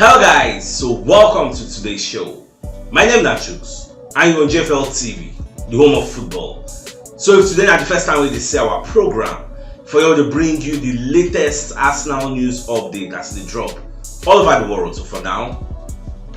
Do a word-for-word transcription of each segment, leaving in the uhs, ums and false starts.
Hello guys, so welcome to today's show. My name na Chuks and you're on J F L T V, the home of football. So if today na the first time we dey see our program, for you to bring you the latest Arsenal news update as they drop all over the world. So for now,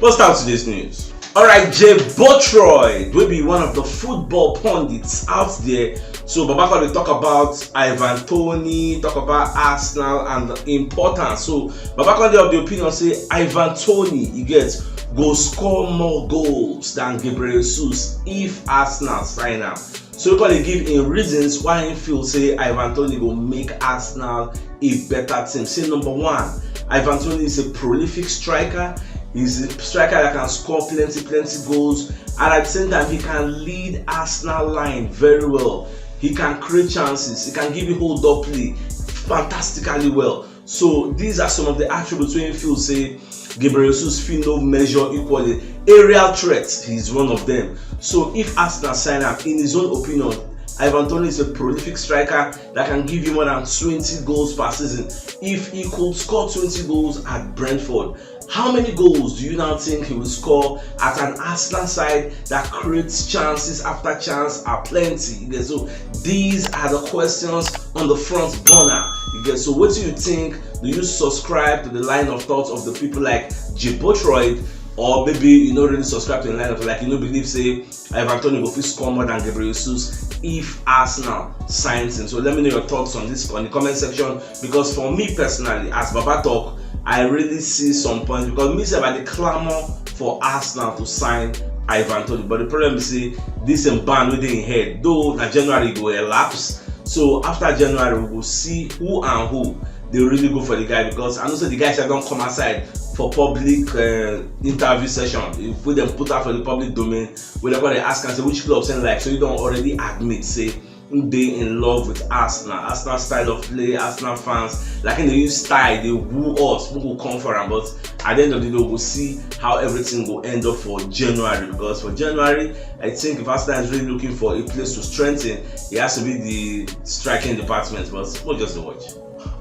let's start today's news. Alright, Jay Botroid will be one of the football pundits out there. So Baba come dey talk about Ivan Toney, talk about Arsenal and the importance. So Baba come dey of the opinion say Ivan Toney, you get, go score more goals than Gabriel Jesus if Arsenal sign am. So he come dey give him reasons why he feel say Ivan Toney go make Arsenal a better team. Say number one, Ivan Toney is a prolific striker. He's a striker that can score plenty, plenty goals, and at the same time, he can lead Arsenal line very well. He can create chances. He can give you hold up play fantastically well. So these are some of the attributes wey he feel say Gabriel Jesus fit no measure equally. Aerial threats, he's one of them. So if Arsenal sign am, in his own opinion, Ivan Toney is a prolific striker that can give you more than twenty goals per season. If he could score twenty goals at Brentford, how many goals do you now think he will score at an Arsenal side that creates chances after chance are plenty? You get, so these are the questions on the front burner. You get, so what do you think? Do you subscribe to the line of thoughts of the people like Jay Botroid, or maybe you no really subscribe to the line of, like, you no believe say Ivan Toney go fit score more than Gabriel Jesus if Arsenal signs him? So let me know your thoughts on this on the comment section, because for me personally, as Baba talk, I really see some points, because me sef I dey clamor for Arsenal to sign Ivan Toney. But the problem is say this im ban wey dey im head, though na January go elapse. So after January, we go see who and who dey really go for the guy, because I know say the guy sef don come outside for public uh, interview session wey dem put out for the public domain, wey dem come dey ask am say which club he like. So he don already admit say he dey in love with Arsenal, Arsenal style of play, Arsenal fans. Like, he dey use style dey woo us, we go come for am. But at the end of the day, we go see how everything go end up for January, because for January, I think if Arsenal is really looking for a place to strengthen, it has to be the striking department. But we'll just watch.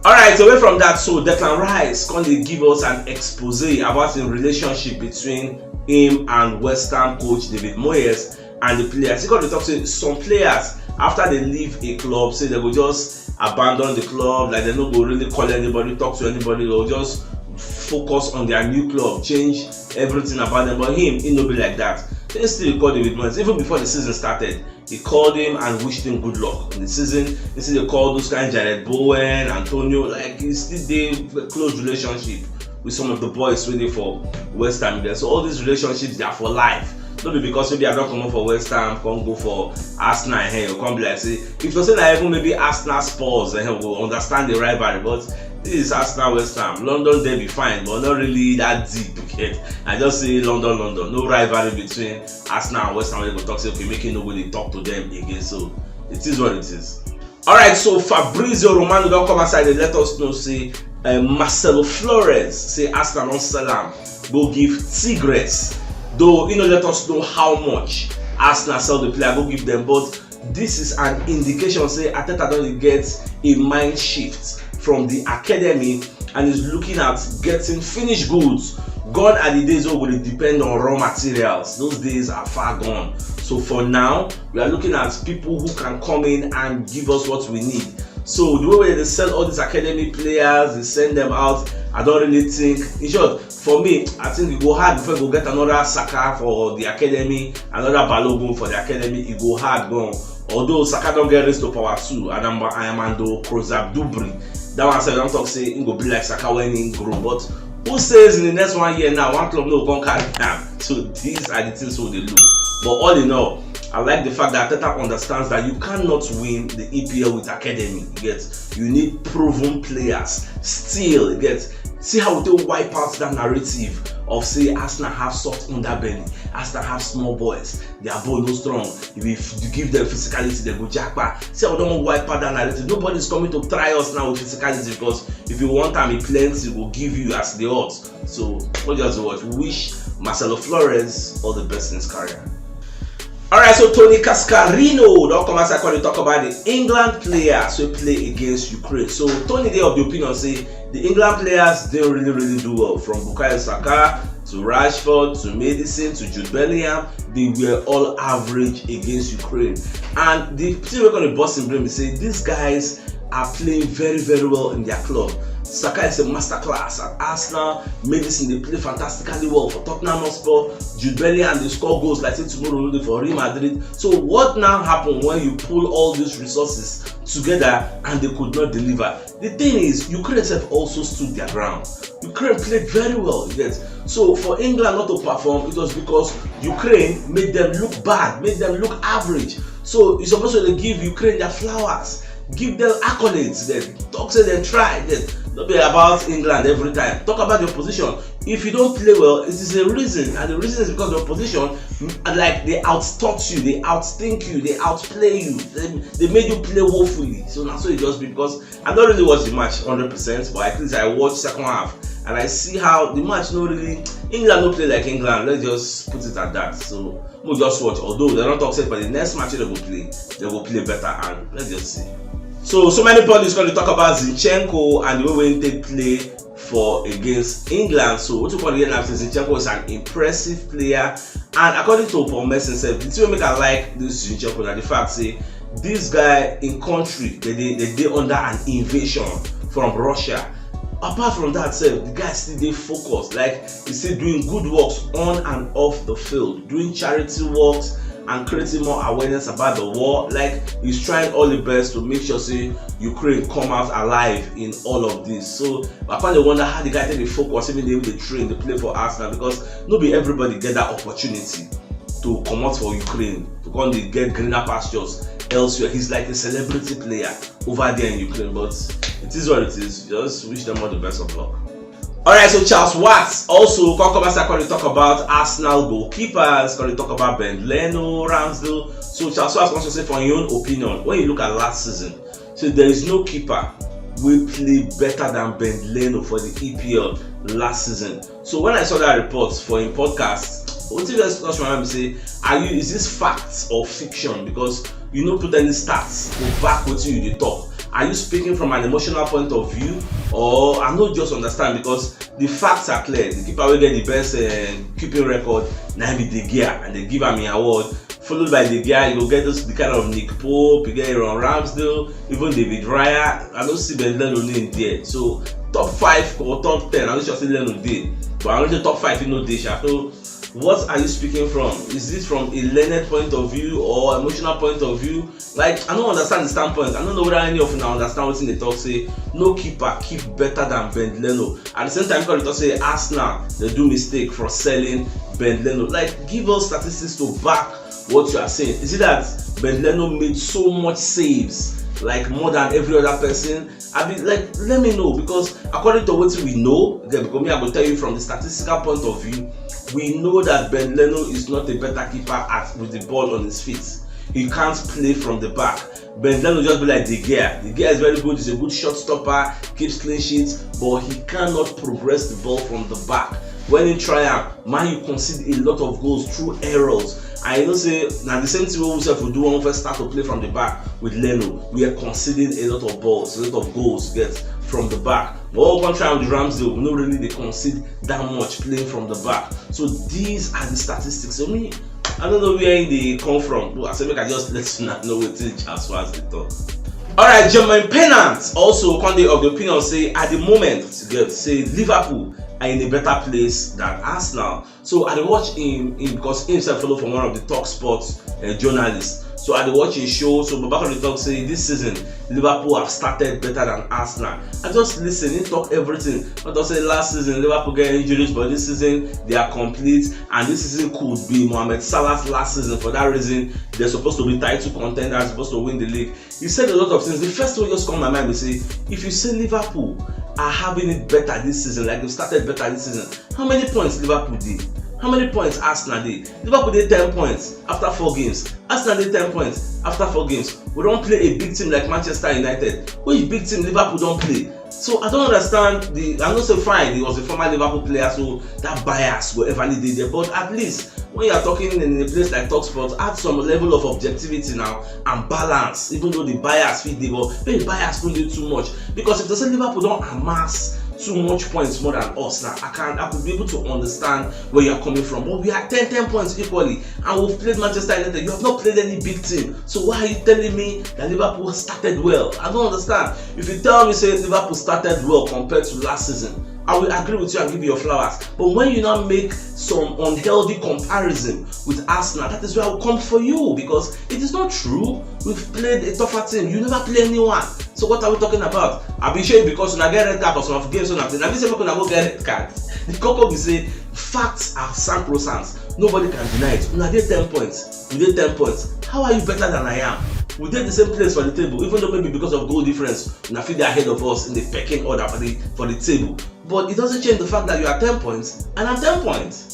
Alright, away from that, so Declan Rice come dey give us an expose about the relationship between him and West Ham coach David Moyes and the players. He come dey talk say some players, after they leave a club, say they go just abandon the club, like, they no go really call anybody, talk to anybody, they'll just focus on their new club, change everything about them. But him, he no be like that. He still call David Moyes even before the season started. He called him and wished him good luck in the season. He still dey call those kind Jarrod Bowen, Antonio, like, he still dey close relationship with some of the boys wey dey for West Ham there. So all these relationships, they are for life. No be because maybe I don comot for West Ham, come go for Arsenal, eh, you come be like say, if you say na even maybe Arsenal, Spurs, eh, we go understand the rivalry. But this is Arsenal, West Ham. London derby, fine, but not really that deep. Yet I just say London, London. No rivalry between Arsenal and West Ham wey go talk say, okay, make you no go dey talk to them again. So it is what it is. Alright, so Fabrizio Romano don come outside dey let us know say uh, Marcelo Flores say Arsenal don sell am go give Tigres. Though he no let us know how much Arsenal sell the player go give them, but this is an indication say Arteta don dey get a mind shift from the academy and is looking at getting finished goods. Gone are the days wey we go dey depend on raw materials. Those days are far gone. So for now, we are looking at people who can come in and give us what we need. So the way wey they sell all these academy players, they send them out, I don't really think, in short, for me, I think it go hard before we go get another Saka for the academy, another Balogun for the academy. It go hard gan. Although Saka don get raised to power two, and I'm, I am Ando Krozab Dubri. That one sef don talk say he go be like Saka when he grow. But who says in the next one year now, one club no go come carry am? So these are the things wey dey look. But all in all, I like the fact that Arteta understands that you cannot win the E P L with academy. You get, you need proven players. Still, you get, see how they wipe out that narrative of say Arsenal have soft underbelly, Arsenal have small boys, their ball no strong. If you give them physicality, they go jackpot. See how they don't wipe out that narrative. Nobody is coming to try us now with physicality, because if you want time, he plenty will give you as the odds. So we'll just watch. Wish Marcelo Flores all the best in his career. Alright, so Tony Cascarino don come outside come dey talk about the England players wey play against Ukraine. So Tony dey of the opinion say the England players dey really really do well, from Bukayo Saka to Rashford to Maddison to Jude Bellingham. They were all average against Ukraine, and the thing wey come dey burst him brain be say these guys are playing very very well in their club. Saka is a masterclass at Arsenal. Maddison dey play fantastically well for Tottenham Hotspur. Jude Bellingham dey score goals like say tomorrow no dey for Real Madrid. So what now happen when you pull all these resources together and they could not deliver? The thing is, Ukraine sef also stood their ground. Ukraine played very well, you get. So for England not to perform, it was because Ukraine made them look bad, made them look average. So you suppose to dey give Ukraine their flowers, give them accolades, then talk say dem try. Then no be about England every time. Talk about the opposition. If you don't play well, it is a reason, and the reason is because the opposition, mm, like, they outthought you, they outthink you, they outplay you, they, they made you play woefully. So na so e just be, because I don't really watch the match hundred percent, but at least I watch second half and I see how the match no really, England no play like England. Let's just put it at that. So we just watch. Although they don't talk say for the next match they go play, they go play better, and let's just see. So so many people is going to talk about Zinchenko and the way wey he take play for against England. So what you call again now say Zinchenko is an impressive player, and according to Paul Merson sef, the thing wey make I like this Zinchenko na the fact say this guy in country they dey they dey under an invasion from Russia. Apart from that sef, the guy still dey focused, like, he's still doing good works on and off the field, doing charity works and creating more awareness about the war. Like, he's trying all the best to make sure say Ukraine come out alive in all of this. So I kind of wonder how the guy take dey focus, even dey even dey train, dey play for Arsenal, because no be everybody get that opportunity to comot for Ukraine to come dey get greener pastures elsewhere. He's like a celebrity player over there in Ukraine, but it is what it is. Just wish them all the best of luck. Alright, so Charles Watts also come come outside come dey talk about Arsenal goalkeepers, come dey talk about Ben Leno, Ramsdale. So Charles Watts wants to say, for your own opinion, when you look at last season, so there is no keeper wey play better than Ben Leno for the E P L last season. So when I saw that report for him podcast, wetin first question I be say, are you, is this facts or fiction? Because you no put any stats to back wetin you dey talk. Are you speaking from an emotional point of view, or I no just understand? Because the facts are clear. The keeper wey get the best uh, keeping record na him be De Gea, and they give am an award. Followed by De Gea, you go get those the kind of Nick Pope, you get Aaron Ramsdale, even David Raya. I don't see Ben Leno name there. So top five or top ten, I don't sure say Leno dey, but I don't say top five, you know, dey sha. So what are you speaking from? Is this from a learned point of view or emotional point of view? Like, I don't understand the standpoint. I don't know whether any of you now understand what they talk say. No keeper keep better than Ben Leno. At the same time, people talk say Arsenal they do mistake for selling Ben Leno. Like, give us statistics to back what you are saying. Is it that Ben Leno made so much saves, like more than every other person? I be like, let me know, because according to what we know, again, because me I go tell you from the statistical point of view, we know that Ben Leno is not a better keeper at with the ball on his feet. He can't play from the back. Ben Leno just be like De Gea. De Gea is very good. He's a good shot stopper, keeps clean sheets, but he cannot progress the ball from the back. When he try am, Man U concede a lot of goals through errors. And you know say na the same thing wey we sef we do when we first start to play from the back with Leno. We are conceding a lot of balls, a lot of goals get from the back. But when we come try with Ramsdale, we no really dey concede that much playing from the back. So these are the statistics. So me, I don't know where they come from. But I say make I just let you know wetin Charles Watts dey talk. Alright, Jermaine Pennant also come dey of the opinion say at the moment, get say Liverpool are in a better place than Arsenal. So I dey watch him, him because him sef follow from one of the top sports uh, journalists. So I dey watch his show. So Baba come dey talk say this season Liverpool have started better than Arsenal. I just listen, he talk everything. I just say last season Liverpool get injuries, but this season they are complete, and this season could be Mohamed Salah's last season. For that reason, they're supposed to be title contenders, supposed to win the league. He said a lot of things. The first thing wey just come my mind be say, if you say Liverpool are having it better this season, like they started better this season, how many points Liverpool dey? How many points Arsenal dey? Liverpool dey ten points after four games. Arsenal dey ten points after four games. We don play a big team like Manchester United. Which big team Liverpool don play? So I don't understand the. I know say fine, he was a former Liverpool player, so that bias go everly dey there. But at least when you are talking in a place like Talksport, add some level of objectivity now and balance. Even though the bias fit dey, but make the bias no dey too much. Because if they say Liverpool don amass too much points more than us now, I can I could be able to understand where you are coming from. But we are ten ten points equally, and we've played Manchester United. You have not played any big team. So why are you telling me that Liverpool started well? I don't understand. If you tell me say Liverpool started well compared to last season, I will agree with you and give you your flowers. But when you now make some unhealthy comparison with Arsenal, that is where I will come for you, because it is not true. We've played a tougher team. You never play anyone. So what are we talking about? I be sure because una get red card for some of games, so na me say make una go get red card. The koko be say facts are sacrosanct. Nobody can deny it. Una dey ten points. We dey ten points. How are you better than I am? We dey the same place for the table, even though maybe because of goal difference, una fit dey ahead of us in the pecking order for the for the table. But it doesn't change the fact that you are ten points and I'm ten points.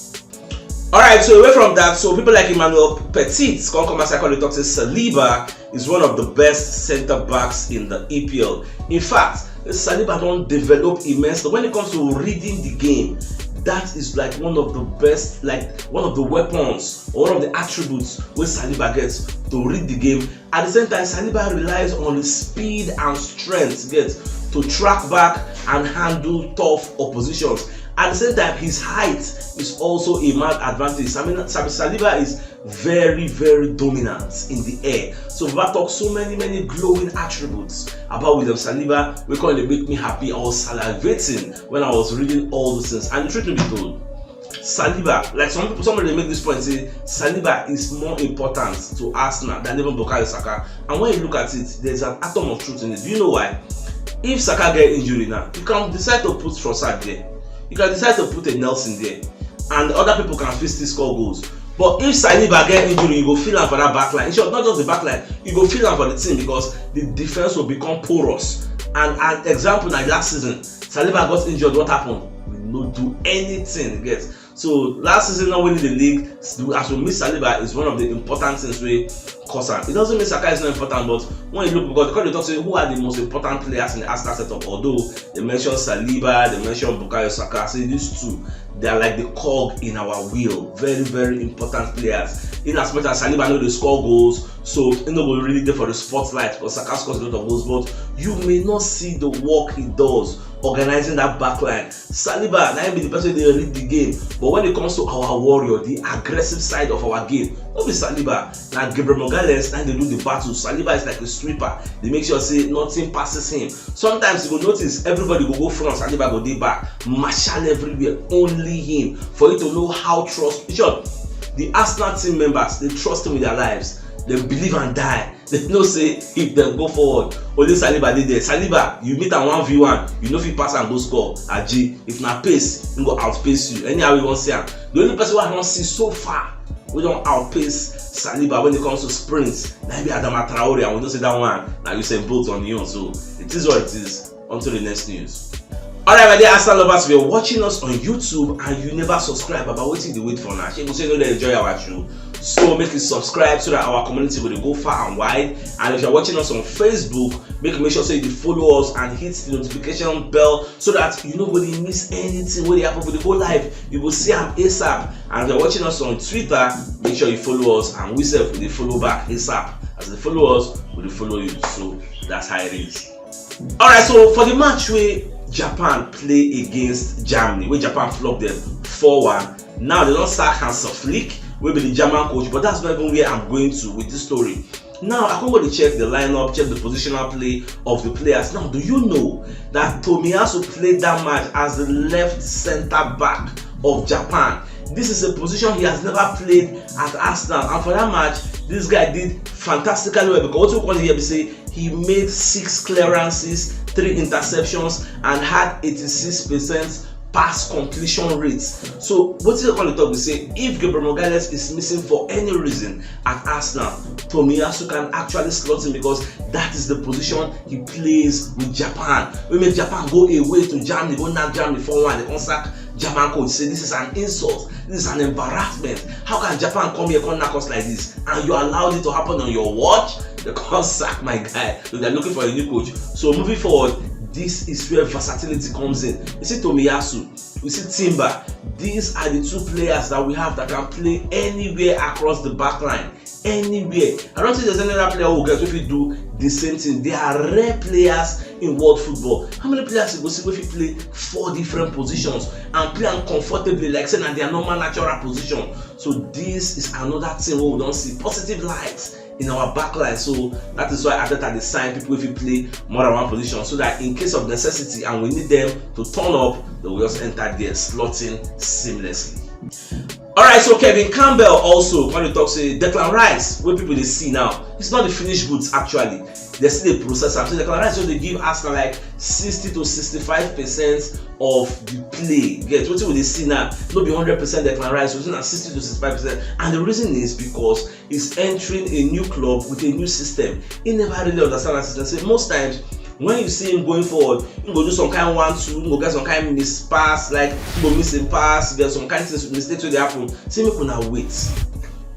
All right, so away from that, so people like Emmanuel Petit come come as I call it, talk say Saliba is one of the best center backs in the E P L. In fact, Saliba don develop immensely when it comes to reading the game. That is like one of the best, like one of the weapons or one of the attributes wey Saliba gets to read the game. At the same time, Saliba relies on his speed and strength, get, to track back and handle tough oppositions. At the same time, his height is also a marked advantage. I mean, Saliba is very, very dominant in the air. So Baba talk so many, many glowing attributes about William Saliba wey come dey make me happy. I was salivating when I was reading all those things. And the truth be told, Saliba, like some people, somebody dey make this point say Saliba is more important to Arsenal than even Bukayo Saka. And when you look at it, there's an atom of truth in it. Do you know why? If Saka get injury now, you can decide to put Trossard there. You can decide to put a Nelson there, and other people can fit still score goals. But if Saliba get injury, you go feel am for that back line. In short, not just the back line, you go feel am for the team because the defense will become porous. And an example na last season, Saliba got injured. What happened? We no do anything. Get, so last season, not winning the league, as we miss Saliba, is one of the important things we cause am. It doesn't mean Saka is not important, but when you look, because they talk say who are the most important players in the Arsenal setup, although they mention Saliba, they mention Bukayo Saka, say these two, they are like the cog in our wheel. Very, very important players. In as much as Saliba no dey score goals, so he no go really dey for the spotlight because Saka scores a lot of goals, but you may not see the work he does organizing that back line. Saliba na him be the person wey dey read the game, but when it comes to our warrior, the aggressive side of our game, no be Saliba. Na Gabriel Magalhaes na dey do the battle. Saliba is like a sweeper. Dey make sure say nothing passes him. Sometimes you go notice everybody go go front, Saliba go dey back, marshal everywhere, only him. For you to know how trust, in short, the Arsenal team members, they trust him with their lives. They believe and die. They know say if dem go forward, only Saliba dey there. Saliba, you meet am one v one, you no fit pass am go score. Aji, if na pace, he go outpace you. Anyhow you wan see am. The only person wey I don see so far wey don outpace Saliba when it comes to sprints, na be Adama Traore, and we know say that one na Usain Bolt on him own. So it is what it is. Until the next news. All right, my dear Arsenal lovers, if you're watching us on YouTube and you never subscribe, about wetin you dey wait for now? Shey you go say you no dey enjoy our show? So make you subscribe so that our community go dey go far and wide. And if you're watching us on Facebook, make make sure say you follow us and hit the notification bell so that you no go dey miss anything wey dey happen. We dey go live, you go see am ASAP. And if you're watching us on Twitter, make sure you follow us, and we sef we dey follow back ASAP. As you follow us, we dey follow you. So that's how it is. All right, so for the match wey Japan play against Germany, wey Japan flop them four one, now they don sack Hansi Flick, wey be the German coach, but that's not even where I'm going to with this story. Now I come go dey check the lineup, check the positional play of the players. Now, do you know that Tomiyasu played that match as the left center back of Japan? This is a position he has never played at Arsenal, and for that match, this guy did fantastically well, because what we call here be say he made six clearances, three interceptions, and had eighty-six percent pass completion rate. So wetin dem come dey talk be say if Gabriel Magalhaes is missing for any reason at Arsenal, Tomiyasu can actually slot him because that is the position he plays with Japan. Wey make Japan go away to Germany, go knack Germany four one, dem come sack German coach, say this is an insult, this is an embarrassment. How can Japan come here come knack us like this and you allowed it to happen on your watch? Dem come sack my guy. So they're looking for a new coach. So moving forward, this is where versatility comes in. You see Tomiyasu, you see Timber. These are the two players that we have that can play anywhere across the back line. Anywhere. I don't think there's any other player who gets if you do the same thing. They are rare players in world football. How many players you go see if you play four different positions and play am comfortably like say na their normal natural position? So this is another thing wey we don see positive light in our backline. So that is why Arteta dey sign people wey fit play more than one position, so that in case of necessity and we need them to turn up, they will just enter there, slotting seamlessly. Alright, so Kevin Campbell also come dey talk say Declan Rice, wey people dey see now, it's not the finished goods actually. They still dey process am. So Declan Rice just dey give Arsenal like sixty to sixty-five percent of the play. Get wetin we dey see now? No be hundred percent Declan Rice, wetin na sixty to sixty-five percent. And the reason is because he's entering a new club with a new system. He never really understand that system. So most times when you see him going forward, he go do some kind one two, he go get some kind miss pass, like he go miss a pass, get some kind things, mistakes wey dey happen. Say make una wait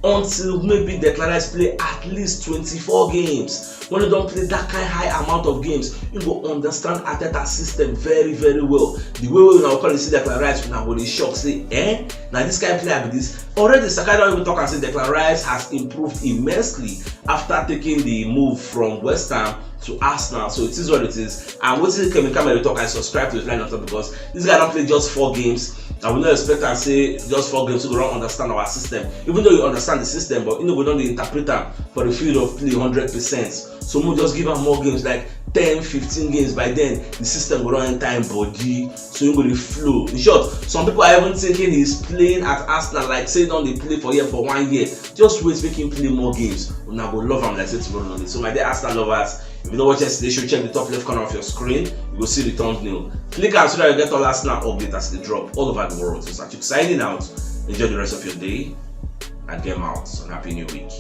until maybe Declan Rice play at least twenty-four games. When he don play that kind high amount of games, he go understand Arteta system very, very well. The way wey una go come dey see Declan Rice, una go dey shock say, eh, na this kind player be this. Already Sakai don even talk am say Declan Rice has improved immensely after taking the move from West Ham to Arsenal. So it is what it is. And wetin Kevin Campbell dey talk, I subscribe to his line of thought because this guy don play just four games. And we no expect am say just four games, so we don understand our system. Even though you understand the system, but you know we don dey interpret am for the field of play hundred percent. So we just give am more games, like ten, fifteen games. By then, the system go don enter him body. So he go dey flow. In short, some people are even thinking he's playing at Arsenal like say he don dey play for here for one year. Just wait, make him play more games. Una go love am like say tomorrow no dey. So my dear Arsenal lovers, if you no watch yesterday show, check the top left corner of your screen. You go see the thumbnail. Click am so that you get all Arsenal update as e dey drop all over the world. So Sachuk signing out. Enjoy the rest of your day and game out. And happy new week.